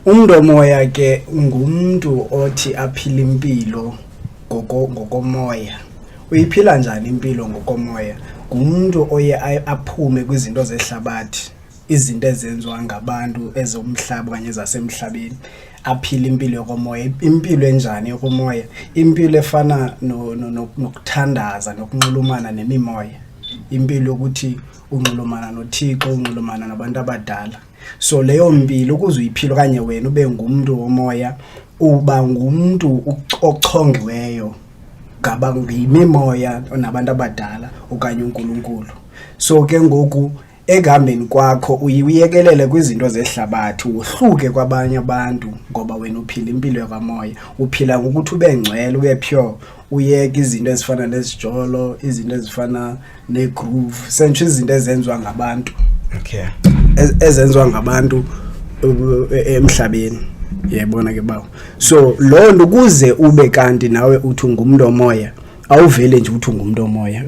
Umntu omoya ke ngumntu othi aphile impilo ngokomoya. Uyiphila njani impilo ngokomoya? Ngumntu oye aphume kwizinto zehlabathi, izinto ezenziwa ngabantu ezomhlaba okanye ezasemhlabeni, aphile impilo yokomoya. Impilo enjani yokomoya? Impilo efana nokuthandaza nokunxulumana nemimoya, impilo yokuthi unxulumana noThixo, unxulumana nabantu abadala. So leyo mpilo ukuze uyiphile okanye wena ube ngumntu womoya, uba ngumntu ochongiweyo ngaba yimimoya nabantu abadala okanye uNkulunkulu. So ke ngoku ekuhambeni kwakho uye uyekelele kwizinto zehlabathi, wohluke kwabanye abantu ngoba wena uphila impilo yakwamoya. Uphila ngokuthi ube ngcwele, ube pure, uyeke izinto ezifana nezijolo, izinto ezifana negroove, sentsho izinto ezenziwa ngabantu. Ezenziwa ngabantu emhlabeni, yayibona ke bawo. So loo nto ukuze ube kanti nawe uthi ungumntu omoya, awuvele nje uthi ungumntu omoya.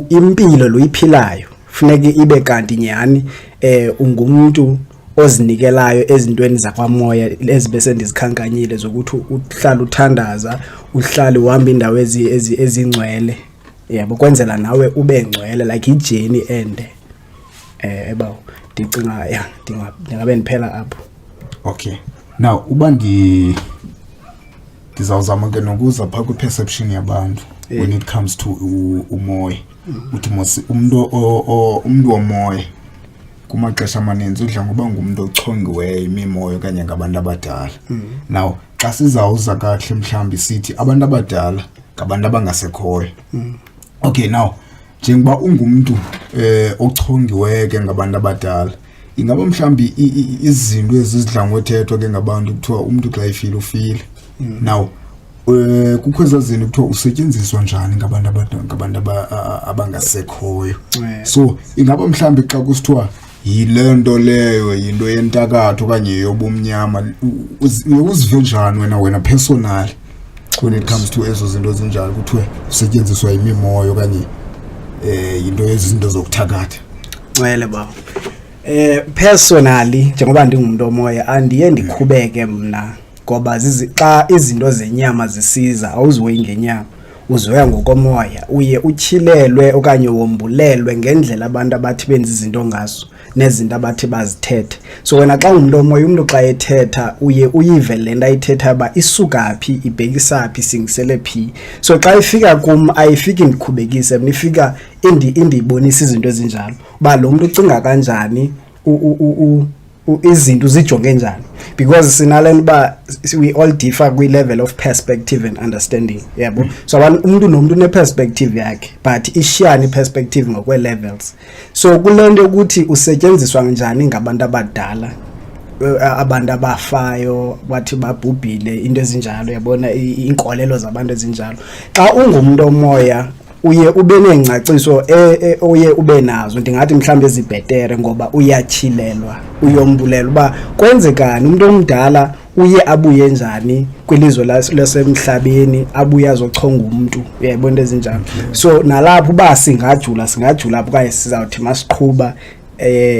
Impilo loyiphilayo funeke ibe kanti nyhani ungumntu ozinikelayo ezintweni zakwamoya ezibe sendizikhankanyile, zokuthi uhlale uthandaza, uhlale uhamba indawo ezingcwele, yabo, kwenzela nawe ube ngcwele, like ijourney ende. Ebawo, ndicinga ya ndingabe ndiphela apho. Okay, now uba ndizawuzama ke nokuza phaa kwi-perception yabantu when it comes to umoya. Uthi mos umntu womoya kumaxesha amaninzi udla ngoba ngumntu ochongiweyo imimoya okanye ngabantu abadala. Now xa sizawuza kakuhle, mhlawumbi sithi abantu abadala ngabantu abangasekhoyo. Okay, now njengoba ungumntu ochongiweyo ke ngabantu abadala, ingaba mhlawumbi izinto ezizidla ngothethwa ke ngabantu, kuthiwa umntu xa efile ufile. Now kukho ezaa zinto kuthiwa usetyenziswa njani ngabantu abangasekhoyo. So ingaba mhlawumbi xa kusithiwa yile nto leyo yinto yentakatho okanye yobumnyama, uye uzive njani wena personally when it comes to ezo zinto zinjalo, kuthiwe usetyenziswa yimimoya okanye yinto yezinto zokuthakatha? Ncwele bawo. Personally, njengoba ndingumuntu omoya, andiye ndikhubeke mna ngoba xa izinto zenyama zisiza awuzihoyi ngenyama, uzoya ngokomoya. Uye utyhilelwe okanye wombulelwe ngendlela abantu abathi benza izinto ngazo nezinto abathi bazithethe. So wena xa ungumntu omoya, umntu xa ethetha uye uyive le nto ayithethayo uba isuka phi, ibhekisa phi, isingisele phi. So xa ifika kum ayifiki ndikhubekise mna, ifika indibonise izinto ezinjalo uba lo mntu ucinga kanjani, izinto uzijonge njani, because sinale nto uba we all differ kwi-level of perspective and understanding, yabo. So umntu nomntu une-perspective yakhe, but ishiyane i-perspective ngokwe-levels. So kule nto yokuthi usetyenziswa njani ngabantu abadala, abantu abafayo bathi babhubhile, into ezinjalo, yabona, iinkolelo zabantu ezinjalo, xa ungumntu omoya uye ube neengcaciso oye ube nazo, ndingathi mhlawumbi ezibhetere, ngoba uyatyhilelwa, uyombulela uba kwenzekani, umntu omdala uye abuye njani kwilizwe lasemhlabeni, abuye azochonga umntu, uyayibona into ezinjalo. So nalapho uba singajula apho okanye sizawuthi masiqhuba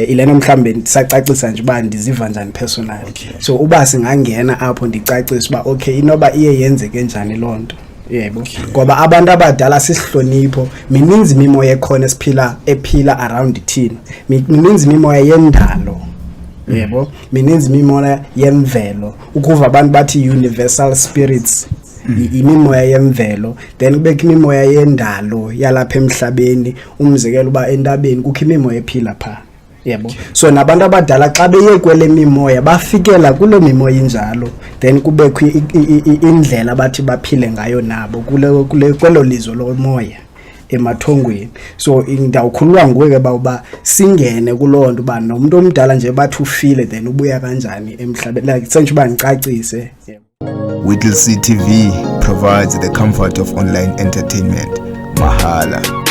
ilena mhlambe ndisacacisa nje uba ndiziva njani personally. So uba singangena apho ndicacise uba okay, inoba iye yenzeke njani loo nto, yebo, ngoba abantu abadala sisihlonipho. Mininzi imimoya ekhona esiphila ephila around thina. Mininzi imimoya yendalo, yebo, mininzi imimoya yemvelo. Ukuva abantu bathi universal spirits, imimoya yemvelo, then kubekho imimoya yendalo yalapha emhlabeni. Umzekelo, uba entabeni kukho imimoya ephila phaa, yebo. So nabantu abadala xa beye kwele mimoya bafikela kuloo mimoya injalo, then kubekho indlela abathi baphile ngayo nabo kule kule kwelo lizwe lomoya emathongweni. So ndawukhululwa nguwe ke uba singene kuloo nto, uba nomntu omdala nje bathi ufile, then ubuya kanjani emhlabeni, like sentsho uba ndicacise, yebo. Whittle CTV provides the comfort of online entertainment. Mahala.